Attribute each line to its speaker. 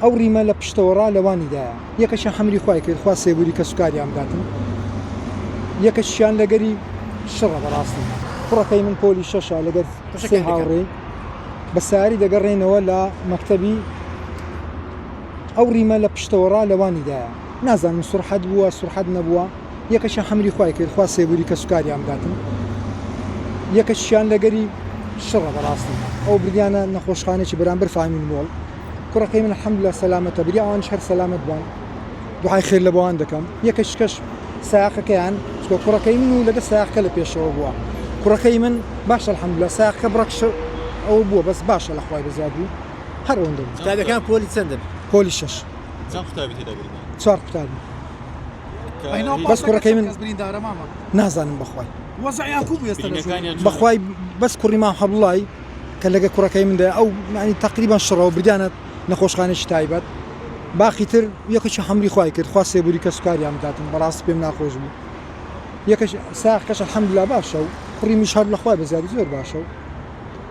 Speaker 1: ئەو ڕیمە لە پشتەوە ڕا لە وانی دایە. یەکەکیان حەمری خوای کرد خوا سێبوری کەسوکاریان بداتن یەکەکیان لەگەری شڕە بەڕاستی. کوڕەکەی من پۆلی شەشە لەگەر سێ هاوڕێی بە ساری دەگەڕێنەوە لە مەکتەبی ئەو ڕیمە لە پشتەوە ڕا لە وانی دایە نازانم سورحەت بووە سورحەت نەبووە یەکەکیان حەمری خوای کرد خوا سێبوری کەسوکاریان بداتن یەکەکیان لەگەری شڕە بەڕاستی ئەو بردیانە نەخۆشخانێکی بەرامبەر فامین مۆڵ کوڕەکەی من الحمدللە سەلامەتە بریا ئەوانیش هەر سەلامەت بوون دوعای خێر لە بۆوان دەکەم یەکەش کەش ساقەکەیان چکە کوڕەکەی من و لەگە ساقەکە لە پێشەوە بووە کوڕەکەی من باشە الحمدللە ساقەکە بڕەک ئەو بووە بەس باشە لە خوای بەزیاد بوو هەر ئەوەندە بوو.
Speaker 2: قوتابیەکان پۆلی چەندن؟
Speaker 1: پۆلی شەش.
Speaker 3: چەند قوتابی تێدا بریندارن؟
Speaker 1: چوار قوتابی. بەس کوڕەکەی من نازانم بەخوای بەخوای بەس کوڕی مام حەبڵای کە لەگە کوڕەکەی من دایە ئەو یانی تەقریبەن شڕەوە بردیانە نەخۆشخانەیەکی تایبەت باقی تر یەکێکی حەمری خوای کرد خوا سێبوری کەسوکاریان بداتن بەڕاستی پێم ناخۆش بوو یەکەش ساغ کەش الحمدلله باشە و کوڕی میش هەر لە خوای بەزیادی زۆر باشە و.